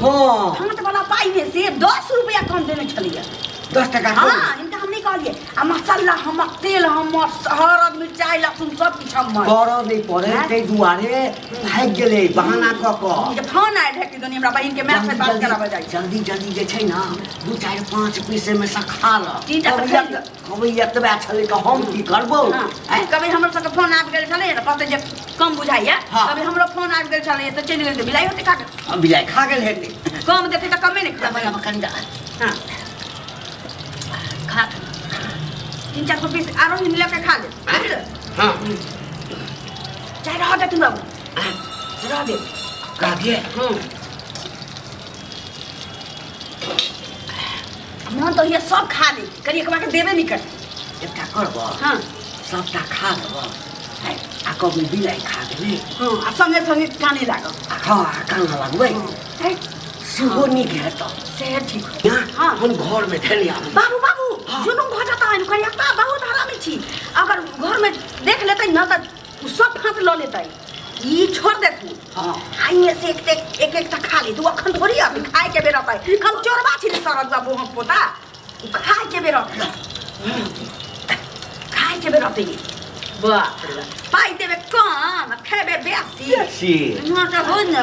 हाँ। फाँट वाला पाई में से 10 रुपया कम देने छलियै। 10 टका कम। हाँ, इनका हम नहीं कहलियै। आ मसाला हमर, तेल हमर, हरद, मिरचाई, लहसुन सब किछु हमर। करऽ नहि पड़े। हैं? ताहि दुआरे भागि गेलै बहाना कऽ कऽ। जे फोन आयल रहै कि दुनिया, हमरा बहिन के माय से बात कराबऽ जाइ छै। जल्दी जल्दी जे छै ने, दू चारि पाँच पीस एहिमे सँ खा लऽ। तीनटा तऽ कहबै खैली। कहबै एतबे छलै तऽ हम की करबौ? हाँ, हैं? कभी हमरो सबके फोन आबि गेल छलै तऽ कहतै जे कम बुझाइया। कभी हमरो फोन आबि गेल छलै तऽ चलि गेल तऽ बिलाइ होतै खा गेल। बिलाइ खा गेल हेतै। कम देतै तऽ कमे नहि लाबऽ खेबै। लाबऽ कनिटा। हाँ, खा, तीन चार गो पीस आरो ही मिला के खा ले, बुझल? हाँ। चाहे रह दे तू बाबू, रह दे। रह दिए। मन तो ये सब खा ले, करी एक बार के देबे नहीं कर। एकटा करबऽ? हाँ। सबटा खा लेबऽ हैं, आ कभी बिलाइ खा गेलै। हाँ, आ संगे संगे काने लागल। आ हँ, आ कानऽ लगबै। है। सेहो नीक हेतौ। से ठीक हो। यहाँ हम घरमे धैले आबै छी। बाबू, बाबू। हाँ। जुलुम भऽ जेतै। करियत्ता बहुत हरामी छी। अगर घरमे देख लेतै न तऽ उ सब फाँस लऽ लेतै, ई छोड़ देथु। आइए से एक एक एक एकटा खा ले तू। अखन थोड़ी अभी खाए के बेर अतै। हम चोरबा छी रे शरद बाबू, हम पोता। उ खाए के बेर अतै, खाए के बेर अतै। बाप रे बाप, पाइ देबे कम आ खेबे बेसी। बेसी। इहाँ तऽ हो न।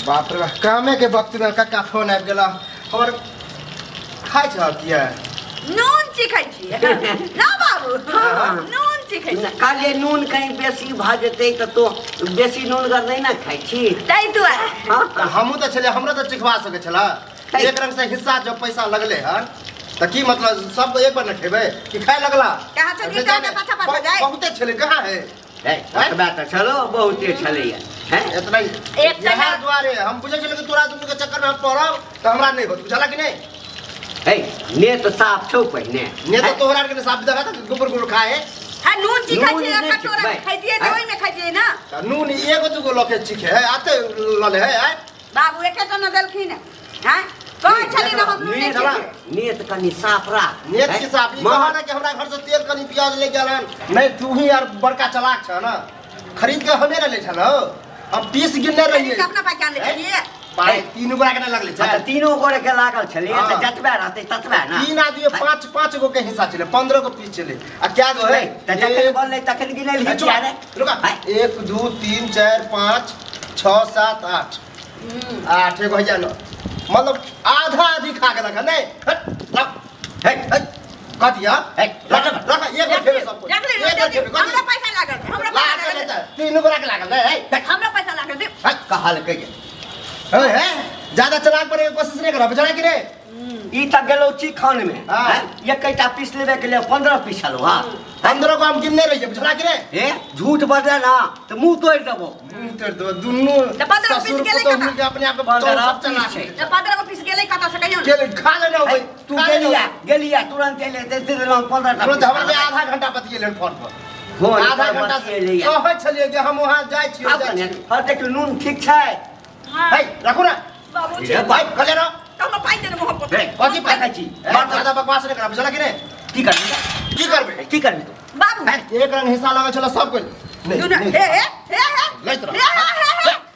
बाप रे बाप, कामे के वक्त में कक्का फोन आबि गेला हमर। खाइ छह किया? नून चिखै छियै ना बाबू, नून चिखै छियै। कहलियै नून कहीं बेसी भऽ जेतै तऽ तो बेसी नूनगर नहि ने खाइ छी। ताहि दुआरे। हँ। तऽ हमहूँ तऽ छलियै, हमरो तऽ चिखवा सकै छला। एक रंग से हिस्सा जब पैसा लगले हन तऽ की मतलब, सबको एक बार न खेबै कि खाए लगला? कहाँ छलियै? कहाँ पाछा पाछा जाय? बहुते छलै, कहाँ है? हे, ओतबे तऽ छलो, बहुते छलैया हैं। इतना ही। एक इएह दुआरे हम बुझै छलियै कि तोरा दुनू के चक्कर में हम पड़ब तऽ हमरा नहि होत, बुझला कि नहि? हे, नेत साफ छौ पहिने? ने तऽ तोहरा आरके साफ देखा तऽ गुबर गुबर खाए। है, नून चिखै नून छियै। नहि कटोरा चिखबै। खैतियै तऽ ओहिमे खैतियै ना। तऽ नून एगो दूगो लऽ के चीखे है, आते लऽ ले है आय। बाबू एकेटा न देलखिन हैं, कहै छली ना हम नून नहि चला। चिखबै। नेत कनि साफ राख। नेत हैं? की साफ ई माँ कहा ना कि हमरा घर से तेल कनि प्याज ले गेल हन। नहीं, तू ही यार बड़का चालाक छ ना, खरीद के हमे ना ले छल हो, हम पीस गिनने रहिए। अपना पहचान ले छलियै। पाई तीन गोरा के ना लगले हाँ, छै। तऽ तीनो गोरे के लागल छलै। तऽ जतबे रहतै ततबे ने। तीन आदमी पाँच पाँच गो के हिस्सा छलै, 15 गो पीस छलै आ क्या गो है? नहीं, तऽ जखन बनलै तखन गिनल ही किया रे? रुका। हैं? एक, दू, तीन, चारि, पाँच, छओ, सात, आठ, आठ एगो हैया नौ, मतलब आधा आधी खा गेलक हन। नहीं, हट, लाओ। हे, हट, कथी हँ? हे, रख, रख, एक बेर खेबै सब कोइ। रख ले। एक बेर खेबै, कथी? हमरा पैसा लागल, हमरा पैसा लागल लागल। हेतै, तीनू गोरा के लागल नै, हे। हमरा पैसा लागल दे। हट। कहलकै जे हे, हे, ज्यादा चलाक बने के कोशिश नहीं करब, बुझला कि रे? ई तऽ गेलौ चिकन मे। हैं? एकैटा पीस लेबे के लिए 15 पीस छलौ। हाँ। 15 गो हम गिनने रहियै, बुझला कि रे? हे, झूठ बजले ना तऽ मुंह तोड़ि देबो। मुँह तोड़ि देबो दुनू। तऽ 15 पीस ससुर गेलै पुतोहु कतऽ? मिलके अपने आप 15 सब पीस चलाक छै। तऽ 15 गो पीस गेलै कतऽ से, कहियौ ने। गेलै, खा लेने होबै। हे, तू खा लेने गेलिया होबै। गेलिया तुरंत एले दे देलहुँ 15 टा। तुरंत पीस। हमरा जे आधा घंटा बतियेलै फोन पर। फोन आधा पर घंटा से बतियेलैया। कहै छलियै जे हम वहाँ जाइ छियै, आब जाइ कने छियै। हँ, देखियौ नून ठीक छै। हाँ। हे, राखू ना। बाबू। हे, भाई कले रहो। तऽ हमरा पाइ दे देबो हम। हे, कथी पाइ? देखै छी। ए, ज्यादा बकवास नहि करब, बुझला कि नहि? की करबी? की करबै? की करबी तू? बाबू। एक रंग हिस्सा लागल छल सब कोइ। नहि दुनू नहि हे हे हे हे। लैत रह। हे हे हे।